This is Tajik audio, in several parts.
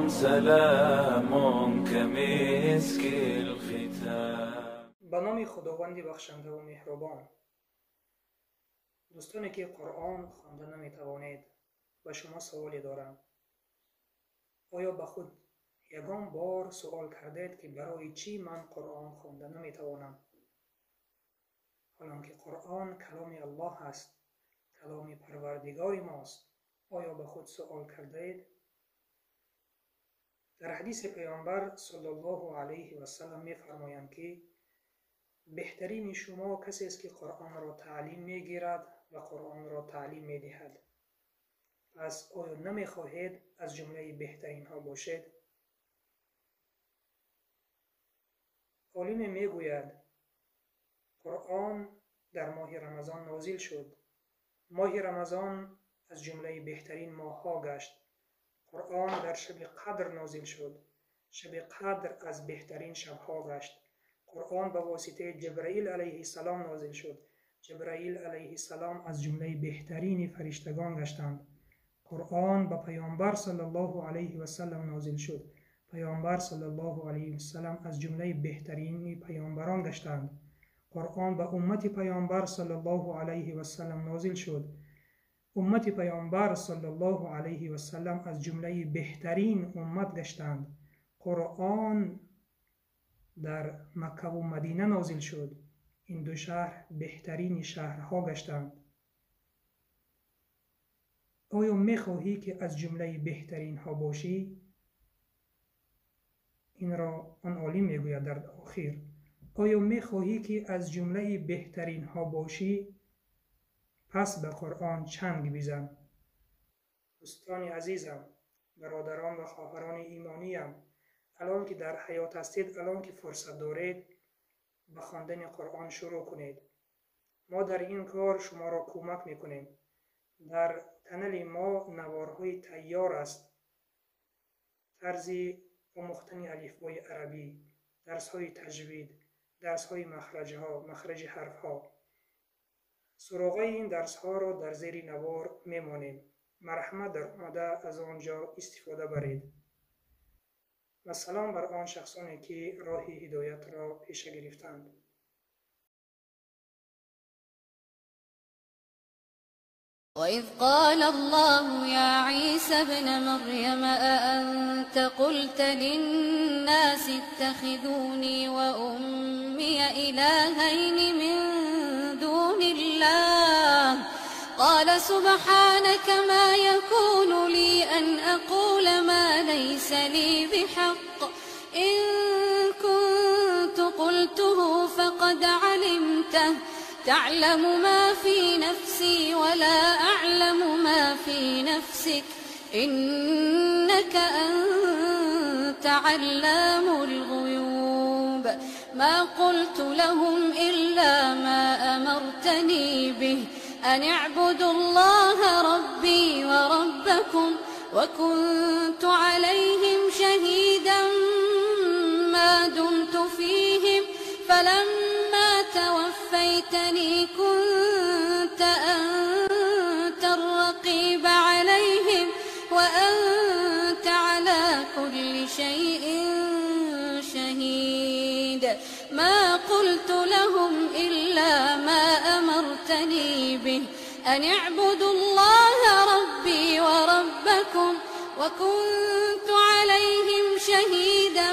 سلام كمسك الختام. Ба номи Худованди бахшандаву меҳрубон. Дӯстоне ки Қуръон хонда наметавонед, ба шумо саволе дорам. Оё ба худ ягон бор суол кардед, ки барои чӣ ман Қуръон хонда наметавонам? Ҳолон ки Қуръон каломи Аллоҳ аст, каломи Парвардигори мост. Оё ба худ суол кардаед? Дар ҳадиси Паёмбар саллаллоҳу алайҳи васаллам мефармоянд, ки беҳтарини шумо касест, ки Қуръонро таълим мегирад ва Қуръонро таълим медиҳад. Пас оё намехоҳед аз ҷумлаи беҳтаринҳо бошед? Олиме мегӯяд: Қуръон дар моҳи Рамазон нозил шуд. Моҳи Рамазон аз ҷумлаи беҳтарин моҳҳо гашт. Қуръон дар шаби Қадр нозил шуд. Шаби Қадр аз беҳтарин шабҳо гашт. Қуръон ба воситаи Ҷабраил алайҳиссалом нозил шуд. Ҷабраил алайҳиссалом аз ҷумлаи беҳтарини фариштагон гаштанд. Қуръон ба Паёмбар саллаллоҳу алайҳи васаллам нозил шуд. Паёмбар саллаллоҳу алайҳи васаллам аз ҷумлаи беҳтарини паёмбарон гаштанд. Қуръон ба уммати Паёмбар саллаллоҳу алайҳи васаллам нозил шуд. Уммати Паёмбар саллаллоҳу алайҳи васаллам аз ҷумлаи беҳтарин уммат гаштанд. Қуръон дар Маккаву Мадина нозил шуд. Ин ду шаҳр беҳтарини шаҳрҳо гаштанд. Оё мехоҳӣ, ки аз ҷумлаи беҳтаринҳо бошӣ? Инро он олим мегӯяд дар охир. Оё мехоҳӣ, ки аз ҷумлаи беҳтаринҳо бошӣ? Пас ба Қуръон чанг бизан. Дӯстони азизам, бародарон ва хоҳарони имониям, алон ки дар ҳаёт ҳастед, алон ки фурсат доред, ба хондани Қуръон шурӯъ кунед. Мо дар ин кор шуморо кӯмак мекунем. Дар канали мо наворҳои тайёр аст. Тарзи омӯхтани алифбои арабӣ, дарсҳои таҷвид, дарсҳои махраҷҳо, махраҷи ҳарфҳо. Суроғаи ин дарсҳоро дар зери навор мемонем. Марҳамат, дар омада аз он ҷо истифода баред. Ва салом бар он шахсоне, ки роҳи ҳидоятро пеша гирифтанд. وإذ قال الله يا عيسى ابن مريم أأنت قلت للناس اتخذوني وأمي إلهين من دون الله؟ قال سبحانك ما يكون لي أن أقول ما ليس لي بحق، إن كنت قلته فقد علمته، تعلم ما في نفسي ولا أعلم ما في نفسك، إنك أنت علام الغيوب. ما قلت لهم إلا ما أمرتني به، أن اعبدوا الله ربي وربكم، وكنت عليهم شهيدا ما دمت فيهم، فلما توفيتني كنت أنت الرقيب عليهم، وأنت على كل شيء شهيد. ما قلت لهم إلا ما أمرتني به، أن اعبدوا الله ربي وربكم، وكنت عليهم شهيدا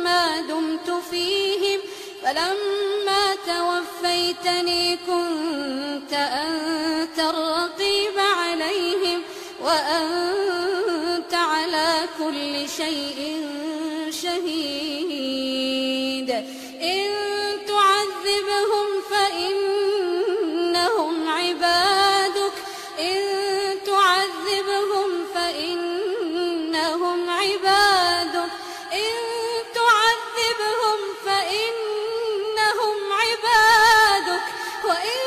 ما دمت فيهم، فلما توفيتني كنت أنت الرقيب عليهم، وأنت على كل شيء شهيد. إن تعذبهم فإنهم عبادك، إن تعذبهم فإنهم عبادك، إن تعذبهم فإنهم عبادك، وإن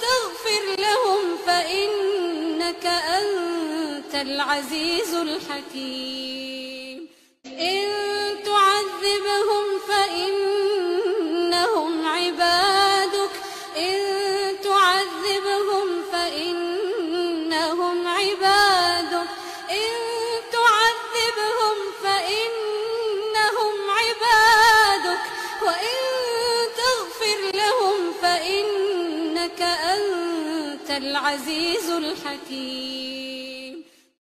تغفر لهم فإنك أنت العزيز الحكيم. إن تعذبهم فإنهم عبادك، إن تعذبهم فإنهم عبادك، إن تعذبهم إنك أنت العزيز الحكيم.